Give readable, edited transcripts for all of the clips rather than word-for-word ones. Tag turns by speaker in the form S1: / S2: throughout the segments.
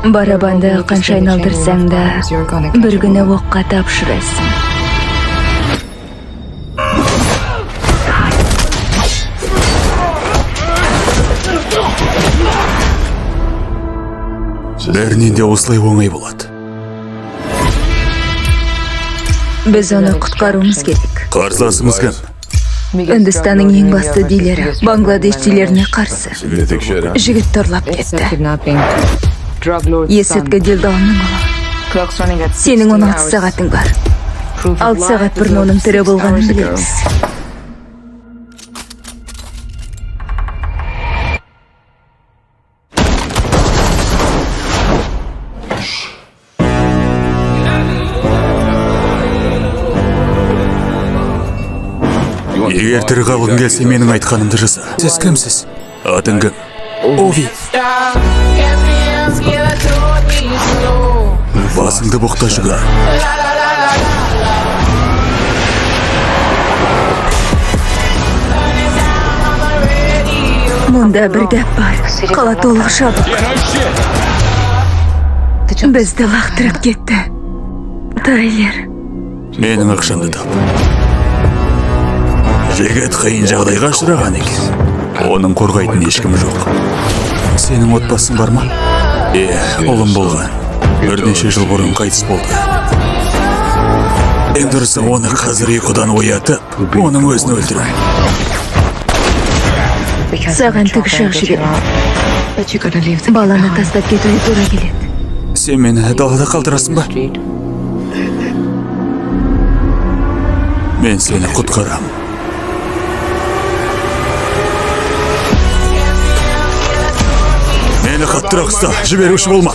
S1: Барабанды қанша айналдырсаң да, бір күні оққа тап ұшырайсың.
S2: Бәрінен де осылай оңай болады.
S1: Біз оны құтқаруымыз керек.
S2: Қарсыласымыз кім?
S1: Үндістанның ең басты дилері Бангладеш дилеріне қарсы. Жігіт ұрлап кетті. Есірткі делдалының ұлы. Сенің 16 сағатың бар. 6 сағат бұрын оның тірі болғанын білеміз.
S2: Егер тірі қалғың келсе, менің айтқанымды жаса. Сіз кімсіз? Атың кім? Ови. Басыңды боқта жүгір.
S1: Мұнда бір гәп бар. Қала толық жабық. Бізді лақтырып кетті. Тайлер.
S2: Менің ақшамды тап. Жігіт қиын жағдайға ұшыраған екен. Оның қорғайтын ешкімі жоқ. Сенің отбасың бар ма? Е, ұлым болған. Бірнеше жыл бұрын қайтыс болды. Ең дұрысы оны қазір ұйқыдан оятып, оның өзін өлтіру.
S1: Саған тікұшақ жібереді. Баланы тастап кетуге тура келеді.
S2: Сен мені далада қалдырасың ба? Мен сені құтқарам. Мені қаттырақ ұста, жіберуші болма.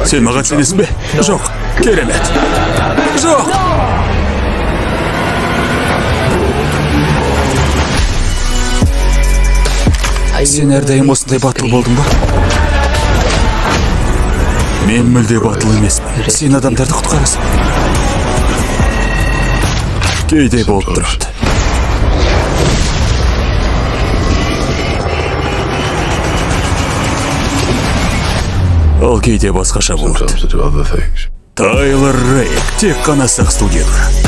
S2: Сен маған сенесің бе? Жоқ, керемет. Жоқ! Сен әрдайым осындай батыл болдың ба? Мен мүлде батыл емеспін. Сен адамдарды құтқарасың. Кейде болып тұрады. Ал кейде басқаша болады. Тайлер Рейк тек қана Сақ студияда.